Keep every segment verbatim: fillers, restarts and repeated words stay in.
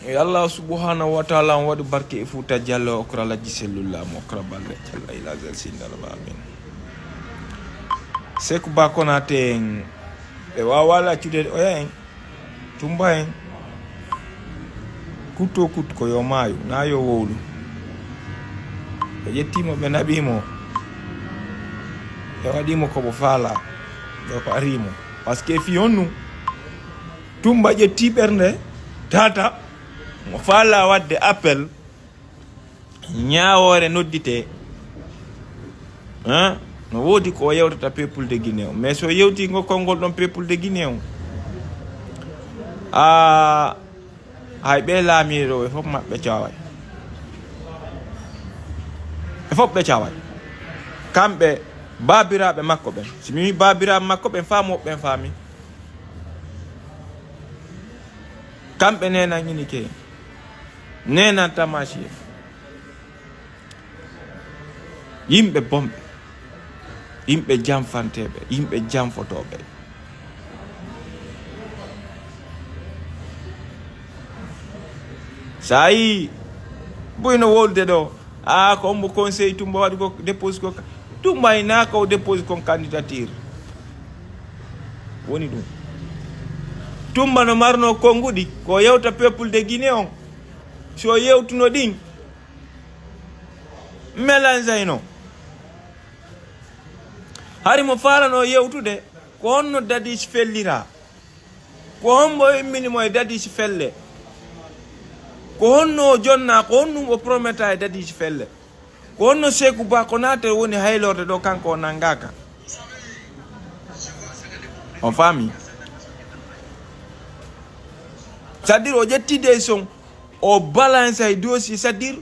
Yo Allah subhanahu wa ta'ala on waɗu barke e Fuuta Jallo, okra Lajji Sellu Laamu, okra Balle Jallo, ila zal sindal ba amin. Seku Ba Konate en, ɓe waawa accude oya en, Tumba en, kutto kut ko yo maayu, na yo wowlu. Ɓe ƴetti mo, ɓe naɓi mo, ɓe waɗi mo ko mo faala, ɓe ko ari mo. Parce que fi honnu, Tumba ƴetti ɓernde, tata, mo faala waɗde appel, ñaawoore nodditee, hein? No woodi ko o yewtata peuple de Guinée on. Mais so o yewtii ngol konngol ɗon peuple de Guinée on, a, hay ɓe laamiiɗo ɓe fof maɓɓe caaway. Ɓe fof ɓe caaway. Kamɓe baabiraaɓe makko ɓen. Si mi wii baabiraaɓe makko ɓen, faamu woɓɓe ɓen faami. Kamɓe neenan inike en. Neenan tamasiye. Yimɓe bonɓe. Yimɓe janfanteeɓe. Yimɓe janfotooɓe. Sa yii, buy no wowlude ɗo. Ah, ko hombo conseil Tumba waɗi ko dépose ko ka-, Tumba e naa ko dépose kon candidature. Woni ɗum. Tumba no marno konnguɗi, ko yewta peuple de Guinée on. Si o yewtuno ɗin, mélange no. Hari mo faalano yewtude, ko honno Dadis fellira? Ko hombo immini mo e Dadis felle? Ko honno o jonna, ko honno o prometa e Dadis felle? Ko honno Seku Ba Konate woni haylorde ɗo, kanko o nangaka? On faami? C'est-à-dire, o ƴetti décision, o balance ay dossier, c'est-à-dire,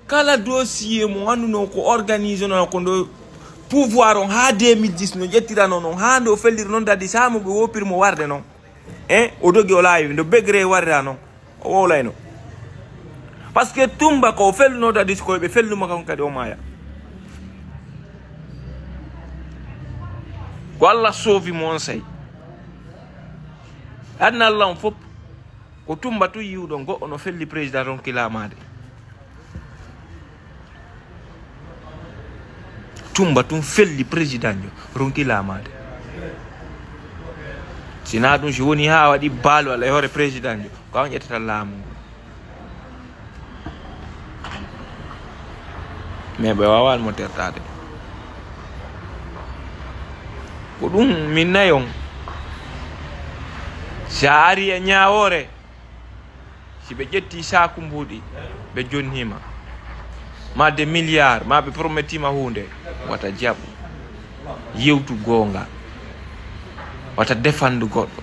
kala dossier mo annduno ko organise no ko ndo pouvoir on haa deux mille dix no ƴettirano non, haa nde o felliri non Dadis, haa mo ɓe woopiri mo warde non. Eh, o dogi o laawi, no Begré warira non, o wowlayno. Parce que Tumba ko o felluno Dadis ko ɓe felluma kan kadi o maaya. Ko Allah soofi mo on say. Adna Allah on fof. Ko Tumba tun yi'uɗon goɗɗo no felli président ronki laamaade. Tumba tun felli présidentjo ronki laamaade. Si naa ɗun, si woni haa waɗi baalu Alla e hoore présidentjo, ko an ƴettata laamu ngu. Mais ɓe waawano mo tertaade. Ko ɗun min nayon. Si a ari e ñaawoore, si ɓe ƴetti saaku mbuuɗi, ɓe jonnii ma, ma de milliard, ma ɓe promettii ma huunde, wata jaɓu. Yewtu goonga. Wata defandu goɗɗo.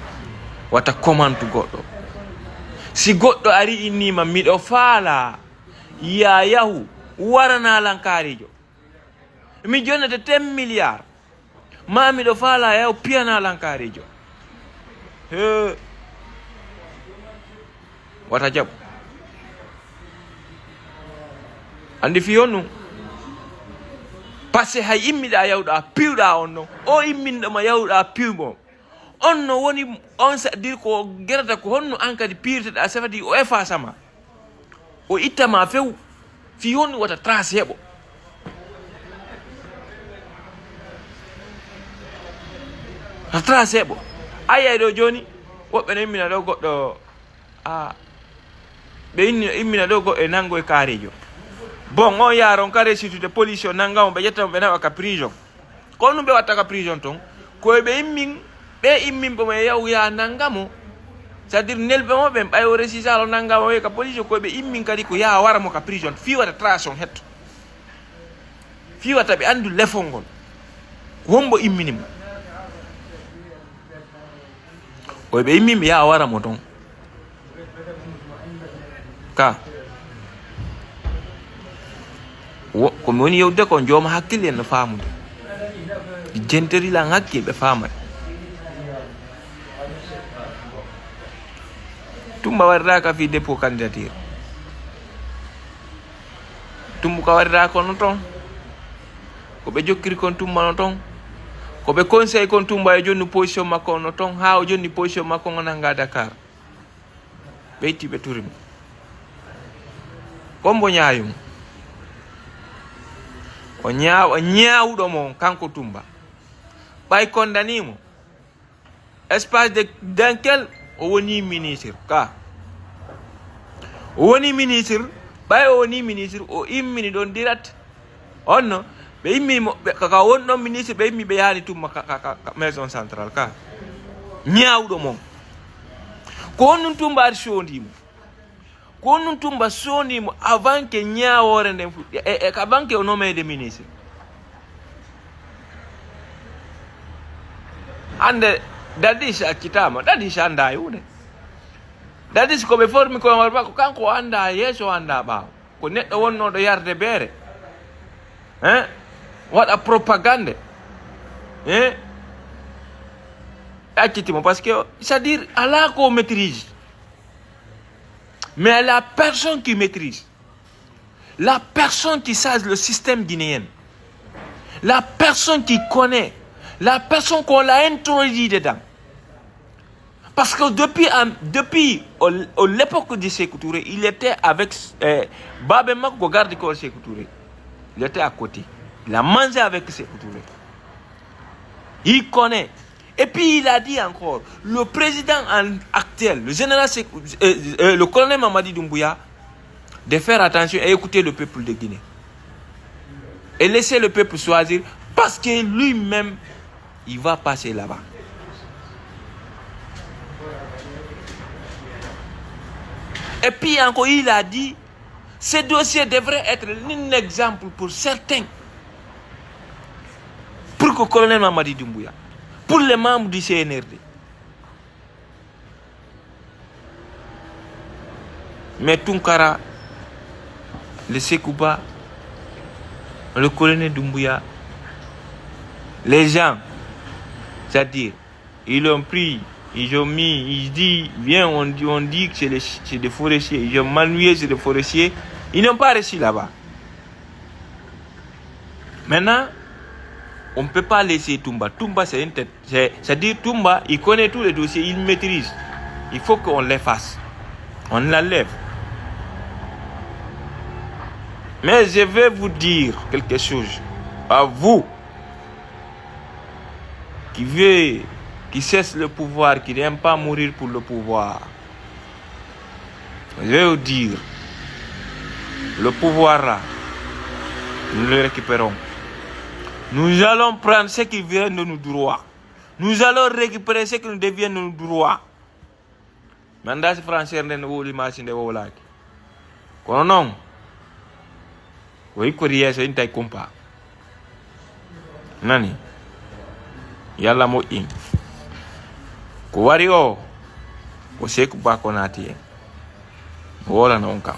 Wata komantu goɗɗo. Si goɗɗo ari innii ma, miɗo faalaa, yaa yahu, waranaa lan kaarijo. Mi jonnete ten milliard. Ma miɗo faalaa yaw piyanaa lan kaarijo. He. Wata jaɓu. Anndi fii honɗun? Parce que hay immiɗaa yawɗaa piwɗaa on non. O imminɗo ma yawɗaa piw mo. On no woni, on c'est-à-dire ko gerata ko honno an kadi piirteɗaa, c'est-à-dire o efface ma. O itta ma few, fii honɗun wata trace heɓo. Wata trace heɓo. A yi'ay ɗoo jooni, woɓɓe no immina ɗoo goɗɗo, a, ɓe inni-, immina ɗoo goɗɗo e nanngo e kaareejo. Bon, on yaara on ka resitude police o nannga mo, ɓe ƴetta mo, ɓe naɓa ka prison. Ko honɗun ɓe watta ka prison ton? Ko e ɓe immin, ɓe immin ɓe mo e yaw yaa nannga mo. C'est-à-dire nelɓe mo ɓen, ɓay o resi salo nannga mo e ka police, ko e ɓe immin kadi ko yaa wara mo ka prison. Fii wata trace on hetto. Fii wata ɓe anndu lefol ngol. Ko hombo immini mo? Ko e ɓe immin ɓe yaa wara mo ton. Ka. Wo-, ko mi woni yewtude kon, jooma hakkille en no faamude. Jentori lan hakkil ɓe faamay. Tumba wariraaka fii dépôt candidature. Tumba ka wariraaka no ton. Ko ɓe jokkiri kon Tumba no ton. Ko ɓe conseil kon Tumba e jonnu position makko on no ton. Haa o jonni position makko on o nannga Dakar. Ɓe itti ɓe turi mo. Kombo ñaayu mo. O ñaaw-, o ñaawuɗo mo on, kanko Tumba. Ɓay kondanii mo. Espace de, dans quel o woni ministre, ka. O woni ministre, ɓay o woni ministre, o immini ɗon direct. On no, ɓe immini mo, ɓe, ka, ka won ɗon ministre, ɓe immi ɓe yaani Tumba ka, ka, ka, ka maison centrale, ka. Ñaawuɗo mo on. Ko on ɗun Tumba ari soondii mo. Ko honɗun Tumba soondii mo avant que ñaawoore nden fuɗɗi, e, e, avant que o nommé de ministre? Hannde, Dadis accitaama, Dadis anndaa e huunde. Dadis ko ɓe formi ko hoore makko, kanko o anndaa yeeso, o anndaa ɓaawo. Ko neɗɗo wonnooɗo yarde beere. Hein? Waɗa propagande. Hein? Acciti mo, parce que, c'est-à-dire, alaa ko o maîtrise. Mais la personne qui maîtrise, la personne qui sait le système guinéen, la personne qui connaît, la personne qu'on l'a introduit dedans. Parce que depuis, euh, depuis au- au- l'époque de Sékou Touré, il était avec euh, Babé Mako, garde corps Sékou Touré. Il était à côté. Il a mangé avec Sékou Touré. Il connaît. Et puis il a dit encore, le président en- actuel, le général Sékou- euh, euh, le colonel Mamadi Doumbouya, de faire attention et écouter le peuple de Guinée. Et laisser le peuple choisir parce que lui-même, il va passer là-bas. Et puis encore, il a dit, ce dossier devrait être un exemple pour certains, pour que colonel Mamadi Doumbouya, pour les membres du C N R D. Mais Tunkara, le Sekouba, le colonel Doumbouya, les gens, c'est-à-dire, ils l'ont pris, ils ont mis, ils disent, viens, on dit, on dit que c'est les- c'est des forestiers. Ils ont manouillé, c'est des forestiers. Ils n'ont pas réussi là-bas. Maintenant, on ne peut pas laisser Tumba. Tumba, c'est une tête. C'est- C'est-à-dire, Tumba, il connaît tous les dossiers, il maîtrise. Il faut qu'on l'efface. On l'enlève. Mais je vais vous dire quelque chose. À vous, qui veut, qui cherche le pouvoir, qui n'aime pas mourir pour le pouvoir. Je vais vous dire, le pouvoir là, nous le récupérons. Nous allons prendre ce qui vient de nos droits. Nous allons récupérer ce qui nous devient de nos droits. Mi anndaa si français nden wowli maa si nde wowlaaki. Kono non, ko hikkori yeeso intay kumpa. Nani? Yalla moƴƴin. Ko wari o, ko Seeku Ba ko naati en. Mi wowlana on kam.